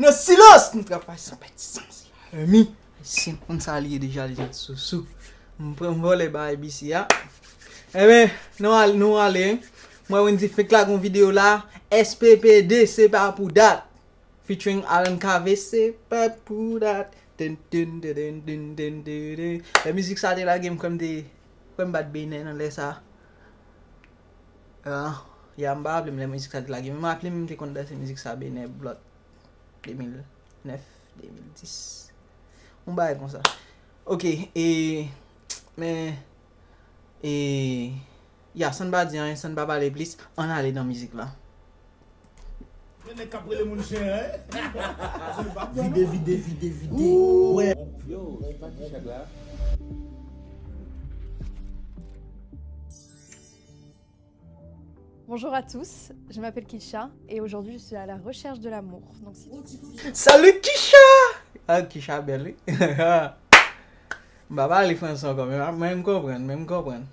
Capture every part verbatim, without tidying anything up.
Nan silans, nou travay san pèdi sans. Mezanmi, Ayisyen konn sa li ye deja, li sot sousou. M pran, m vòlè ba A B C a. Enben, nou al, nou ale. Mwen, Wendy fenk lage yon videyo la. S P P D, se pa pou dat. Featuring Alan Cavé, se pa pou dat. Dun, dun, dun, dun, dun, dun, dun, dun. Lè mizik sa te lage, m kwè m te, kwè m bat Benè nan lè sa. Ah, ya, m pa raple m lè mizik sa te lage. Men m raple m, m te konn danse mizik sa Benè, Blòt. De mil nèf, de mil dis. Yon bagay konsa. Ok, e, men, e, ya, san n pa di anyen, san n pa pale plis, ann ale nan mizik la. Gen nèg k ap rele moun chen, hein? Vide, vide, vide, vide. Wè. Yo, se pa ti chak la. Bonjour à tous, je m'appelle Kisha et aujourd'hui je suis à la recherche de l'amour. Donc si tu... Salut Kisha! Ah, Kisha bèl, wi. M pa pale fransè ankò, men, men m konprann, men m konprann.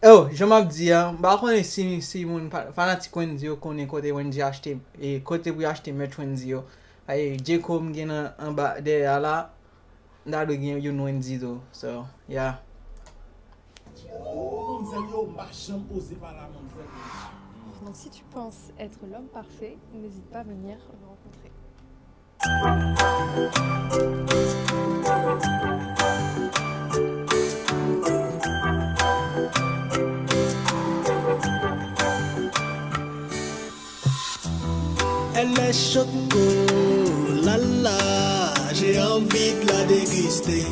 Oh, jan m ap di a, m pa konnen si, si moun pa, fanatik Wendy yo konnen kote Wendy achte, e kote pou yo achte merch Wendy yo. Ay, Djeko m gen nan, anba, dèyè a la, m ta dwe gen youn Wendy tou. So, yeah. Oh, manmzèl yo, m pa janm oze pale a manmzèl yo. Donc si tu penses être l'homme parfait, n'hésite pas à venir me rencontrer. Elle est choco, la la, j'ai envie de la déguster.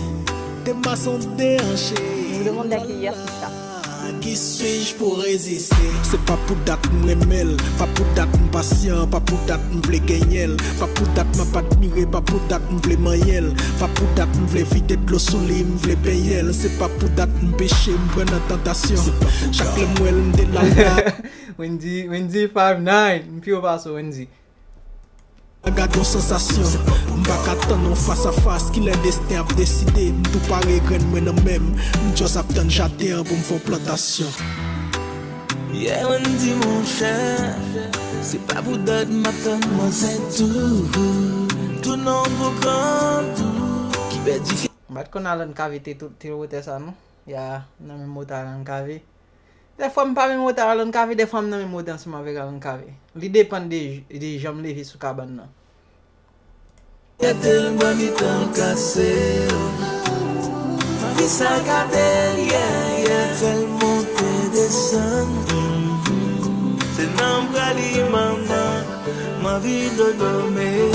Tes mains sont déhanchées. Je vous demande d'accueillir Sista. Qui suis-je pour résister? Se pa pou dat m renmen l, pa pou dat m pasyan, pa pou dat m vle genyen l, pa pou dat m ap admire, pa pou dat m vle manyen l, pa pou dat m vle vide dlo sou li, m vle benyen l. Se pa pou dat m peche, m pran nan tantasyon. Chak lè m wè l, m delala. Wendy, Wendy five nine, m pi wo pase w, Wendy. Gad yon sansasyon, m pa ka tann yon fas a fas, kilè desten ap deside, m tou pare grenn mwen nan men m, m just ap tann jaden an pou m fè yon plantasyon. Yeah, Wendy monchè, se pa pou dat m ap tann manzè tou, tou non pou gran tou, ki pèdi. M pa t konn Alan Cavé te, te wotè sa non, ya, nan menm wotè Alan Cavé. Dèfwa m pa menm wotè Alan Cavé, dèfwa m nan menm wotè ansanm avèk Alan Cavé. Li depann de, de jan m leve sou kabann nan. Gade l bò mitan l kase. Fi sa gade l, yeah, yeah. Fè l monte desann. Se nan bra li manman. M anvi dodo, men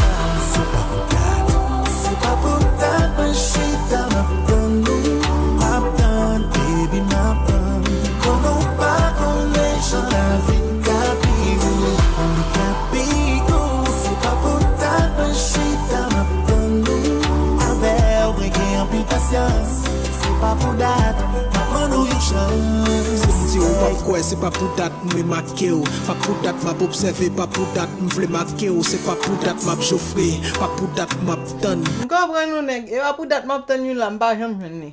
se pa pou dat, se pa pou dat mwen chita m ap tann ou, m ap tann, baby, m ap tann. Konnen w pa konnen jan lavi ka pi gou, li ka pi gou. Se pa pou dat mwen chita m ap tann ou, avè w mwen gen anpil pasyans. Se pa pou dat m ap mande w yon chans. Si m di w pa kwè, se pa pou dat m remake w, pa pou dat m ap obsève, pa pou dat m vle make w, se pa pou dat m ap chofre, pa pou dat m ap tann. M konprann ou nèg, e pa pou dat m ap tann youn la, m pa janm jwenn li.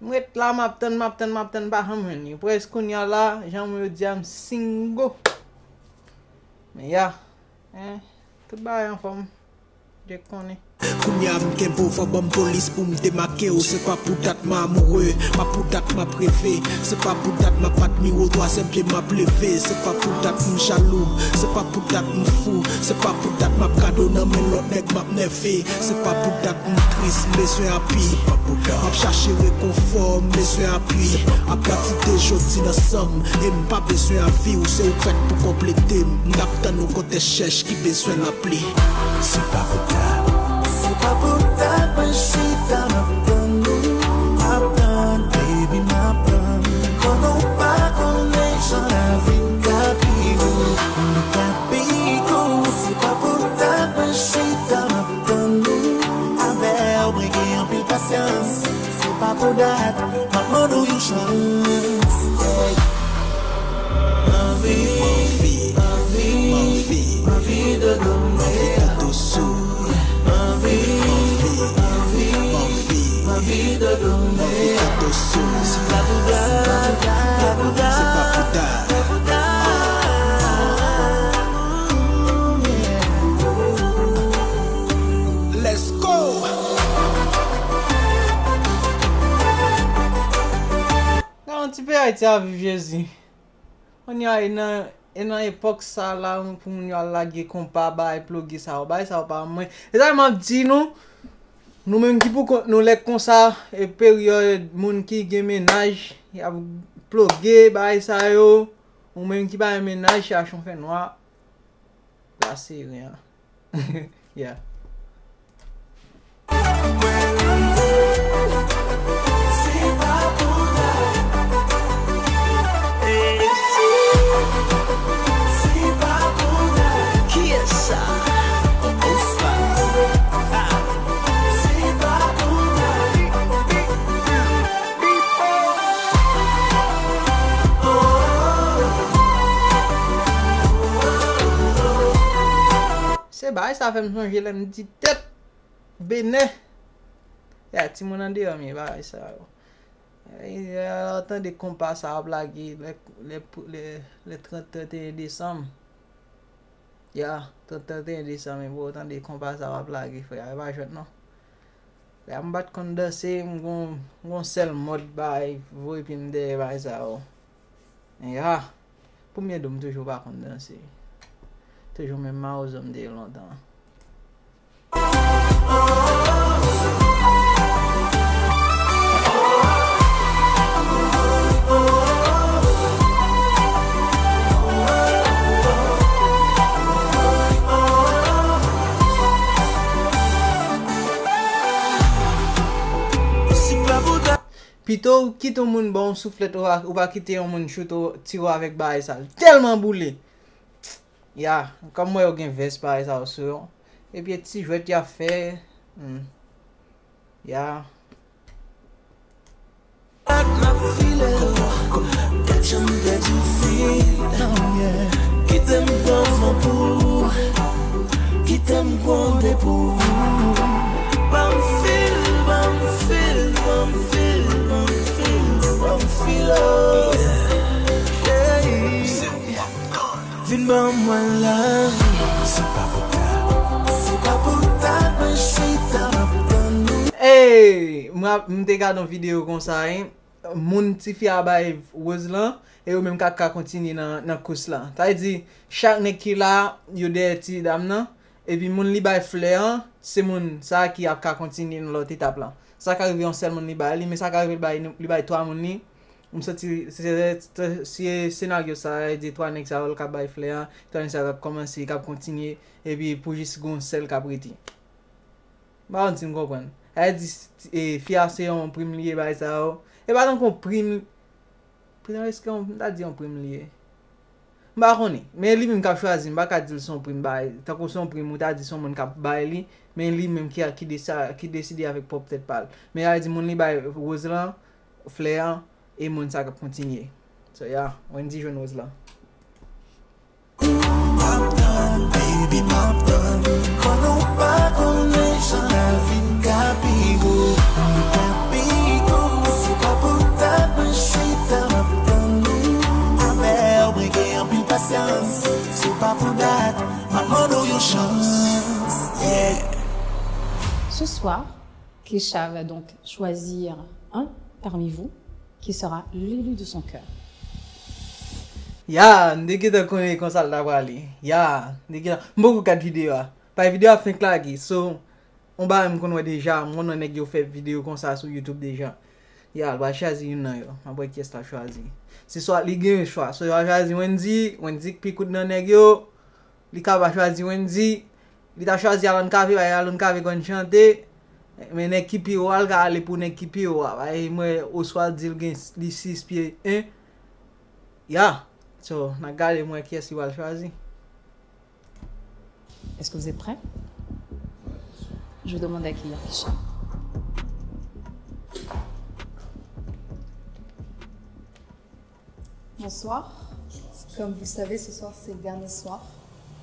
M ret la, m ap tann, m ap tann, m ap tann, m pa janm jwenn li. Prèske kounye a la, jan mwen yo di a, m single. Men ya, en, tout bagay anfòm. Djek konnen. Kounye a m gen pouvwa, ban m polis pou m demake w. Se pa pou dat m amoure, pa pou dat m ap reve. Se pa pou dat m ap admire w, twazyèm pye m ap leve. Se pa pou dat m jalou, se pa pou dat m fou. Se pa pou dat m ap gade w nan men lòt nèg m ap nève. Se pa pou dat m tris, m bezwen api. M ap chache rekonfò, m bezwen api. Apati de jodi n ansanm, e m pa bezwen avi w. Se ou k fèt pou konplete m. M t ap tann ou kote chèch ki bezwen lapli. Se pa pou dat, se pa pou dat mwen chita m ap tann ou, m ap tann, baby, m ap tann. Konnen w pa konnen jan lavi m ka pi gou, m ka pi gou. Se pa pou dat mwen chita m ap tann ou, avè w mwen gen anpil pasyans. Se pa pou dat m ap mande w yon chans. Anvi, anvi, anvi, anvi dodo, anvi dodo sou. Anvi, anvi, anvi, anvi dodo, anvi dodo sou. Se pa pou dat, se pa pou dat, se pa pou dat. Ayiti ap viv Jezi. Kounye a, e nan, e nan epòk sa la, pou moun yo al lage konpa, bay ploge sa yo, bay sa yo pa mwen. E sa m ap di nou, nou menm ki pou kont nou lè konsa, e peryòd moun ki gen mennaj, y ap ploge, bay sa yo, ou menm ki pa gen mennaj, chache yon fè nwa, la sere an. Yeah. Se bagay sa fè m sonje lè m ti tèt Benè. Ya, timoun andeyò m ye, bagay sa yo. Lè w tande konpa sa w ap lage, lè, lè, lè, lè trant, trant et un desanm. Ya, trant, trant et un desanm, e pou w tande konpa sa w ap lage, frè, e pa jwèt non. Frè, m pa t konn danse, m gon, gon sèl mòd bagay, voye pye m dèyè bagay sa yo. Ya. Premye do m toujou pa konn danse. Toujou menm mawozo m te ye lontan. Pito w kite yon moun ba w souflèt, ou pa, ou pa kite yon moun choute w, tire w avèk bagay sa. L tèlman boule. Ya, kòm m wè yo gen vès bagay sa yo sou yo. Epi e ti jwèt y ap fè. Hmm. Ya. Kite m pran van pou ou. Kite m gwonde pou ou. Ban m fil, ban m fil, ban m fil, ban m fil, ban m fil, oh. Hey. Vin ban mwen lavi. Se pa pou ta. Se pa pou ta, mwen chita, m ap tann ou. Hey, m ap, m te gade yon videyo konsa, hein. Moun tifi a bay woz lan, e yo menm k ap ka kontinye nan, nan kous lan. Sa vle di, chak nèg ki la, yo dèyè ti dam nan, epi moun li bay flè an, se moun sa ki ap ka kontinye nan lòt etap lan. Sa ka rive yon sèl moun li bay li, men sa ka rive li bay, li bay twa moun li. M santi se, se, se, se senaryo sa, e di twa nèg sa yo l ka bay flè an, twa nèg sa yo k ap kòmanse, k ap kontinye, epi pou jis gon sèl k ap rete. M pa konn si n konprann. Sa vle di, e, fi a se yon prim li ye, bagay sa yo. E pa tankou yon prim, prim, èske yon, m ta di yon prim li ye? M pa konnen. Men li menm k ap chwazi, m pa ka di l se yon prim bay. Tankou se yon prim, ou ta di se yon moun k ap bay li, men li menm ki, ki desa-, ki deside avèk pwòp tèt pa l. Men sa vle di moun li bay woz lan, flè an, e moun sa k ap kontinye. So, yeah, Wendy jwenn woz lan. M ap tann, baby, m ap tann. Konnen w pa konnen jan lavi m ka pi gou. M ka pi gou. Se pa pou ta mwen chita, m ap tann ou. Avè w, mwen gen anpil pasyans. Se pa pou dat, m ap mande w yon chans. Yeah. Ce soir, Kesha va donc choisir un parmi vous qui sera l'élu de son cœur. Ya, m te gentan konnen konsa l ta prale. Ya, m te gentan, m poko gad videyo a. Paske videyo a fenk lage. So, yon bagay m konn wè deja, m konn wè nèg yo fè videyo konsa sou YouTube deja. Ya, l pral chwazi youn nan yo. M ap wè kiyès l ap chwazi. Se swa li gen yon chwa. So, yo ap chwazi Wendy, Wendy k pi kout nan nèg yo. Li ka pa chwazi Wendy. Li ta chwazi Alan Cavé, paske Alan Cavé konn chante. Men nèg ki pi wo a, l ka ale pou nèg ki pi wo a. Paske m wè Oswald di l gen, li sis pye en. Ya. So, n a gade m wè kiyès li pral chwazi. Est-ce que vous êtes prêts? Je vous demande à accueillir Kesha. Bonsoir. Comme vous le savez, ce soir, c'est le dernier soir.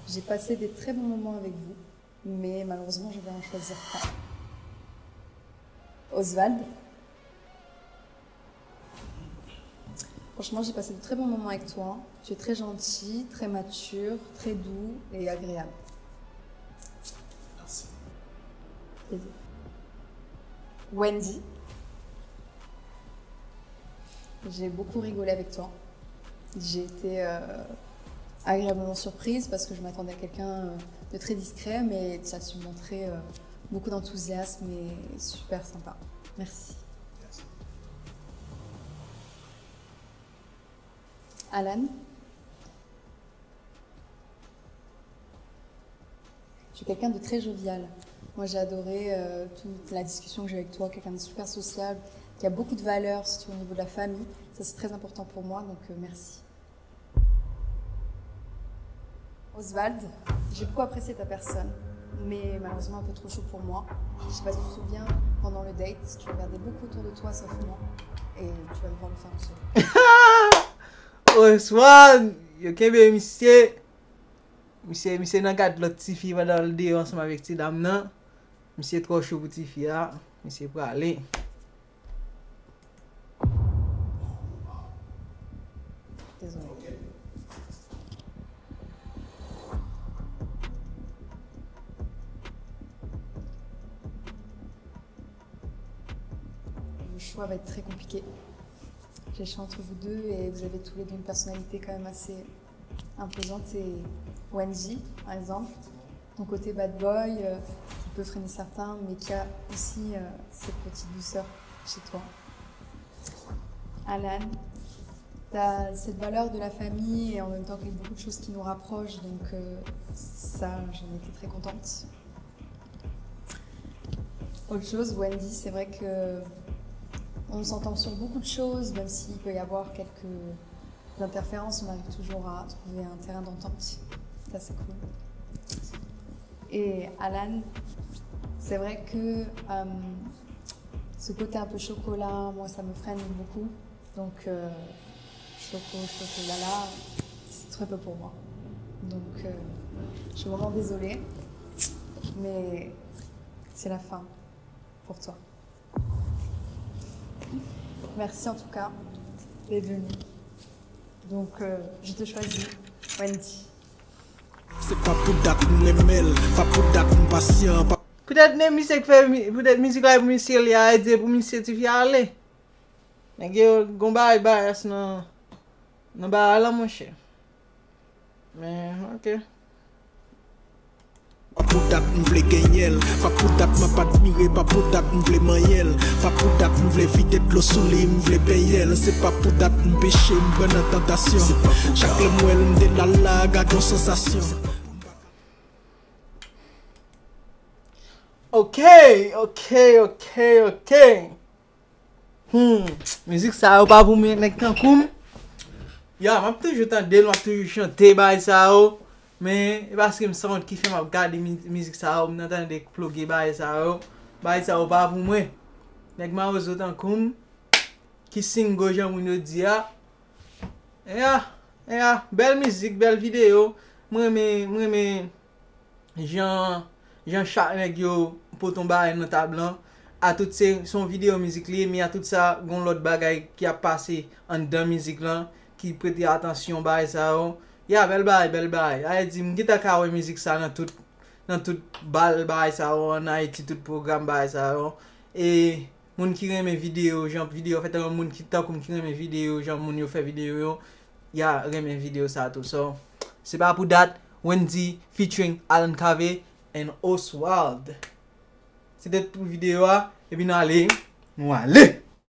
J'ai passé des très bons moments avec vous, mais malheureusement, je vais en choisir un. Oswald, franchement, j'ai passé de très bons moments avec toi. Tu es très gentil, très mature, très doux et agréable. Merci. Plaisir. Wendy. J'ai beaucoup rigolé avec toi. J'ai été euh, agréablement surprise parce que je m'attendais à quelqu'un euh, de très discret, mais tu as su montrer euh, beaucoup d'enthousiasme et super sympa. Merci. Alan, tu es quelqu'un de très jovial. Moi, j'ai adoré euh, toute la discussion que j'ai avec toi, quelqu'un de super sociable, qui a beaucoup de valeurs, surtout au niveau de la famille. Ça, c'est très important pour moi, donc euh, merci. Oswald, j'ai beaucoup apprécié ta personne, mais malheureusement un peu trop chaud pour moi. Je sais pas si tu te souviens, pendant le date, tu regardais beaucoup autour de toi sauf moi, et tu vas devoir le faire en solo. Oswald, yo kenbe misye. Misye, misye nan gad lòt tifi pandan l deyò ansanm avèk ti dam nan. Misye twò cho pou tifi a. Misye prale. Désolé. Le choix va être très compliqué. J'ai le choix entre vous deux et vous avez tous les deux une personnalité quand même assez imposante. Et Wendy, par exemple, ton côté bad boy, euh, qui peut freiner certains, mais qui a aussi euh, cette petite douceur chez toi. Alan, tu as cette valeur de la famille et en même temps qu'il y a beaucoup de choses qui nous rapprochent, donc euh, ça, j'en étais très contente. Autre chose, Wendy, c'est vrai que on s'entend sur beaucoup de choses, même s'il peut y avoir quelques interférences, on arrive toujours à trouver un terrain d'entente. Ça, c'est cool. Et Alan, c'est vrai que euh, ce côté un peu chocolat, moi, ça me freine beaucoup. Donc, euh, choco, chocolat, là, c'est très peu pour moi. Donc, euh, je suis vraiment désolée, mais c'est la fin pour toi. Merci en tout cas d'être venu. Donc, euh, je te choisis, Wendy. Se pa pou dat m renmen l, pa pou dat m pasyan, pa. Poutèt ne misye k fè, poutèt mizik la e pou misye li a, e di e pou misye tifi a ale. Nèg yo gon bagay bias nan nan bagay la monchè. Men ok. Pa pou dat m vle genyen l, pa pou dat m ap admire, pa pou dat m vle manyen l, pa pou dat m vle vide dlo sou li, m vle benyen l. Se pa pou dat m peche, m pran nan tantasyon. Chak lè m wè l, m delal la, gad yon sansasyon. Ok, ok, ok, ok. Hmm, mizik sa yo pa pou mwen, nèg tankou m. Ya, m ap toujou tande l, m ap toujou chante bagay sa yo. Men, e paske m sanwont ki fè m ap gade mizik sa yo, m nan tande ploge bagay sa yo. Bagay sa yo pa pou mwen. Nèg mawozo tankou m, ki single jan moun yo di a. Ya, ya, bèl mizik, bèl videyo. M renmen, m renmen jan jan chak nèg yo pote yon bagay nan tab lan. A tout se se yon videyo mizik li ye, men a tout sa gon lòt bagay ki ap pase anndan mizik lan ki prete atansyon bagay sa yo. Ya, bèl bagay, bèl bagay. A vle di m gentan ka wè mizik sa nan tout nan tout bal bagay sa yo ann Ayiti, tout pwogram bagay sa yo. E moun ki renmen videyo, jan videyo fèt, moun ki tankou m ki renmen videyo, jan moun yo fè videyo yo, y a renmen videyo sa tou. So, se pa pou dat, Wendy featuring Alan Cavé and Oswald. Se te tout pou videyo a, epi nou ale, nou ale.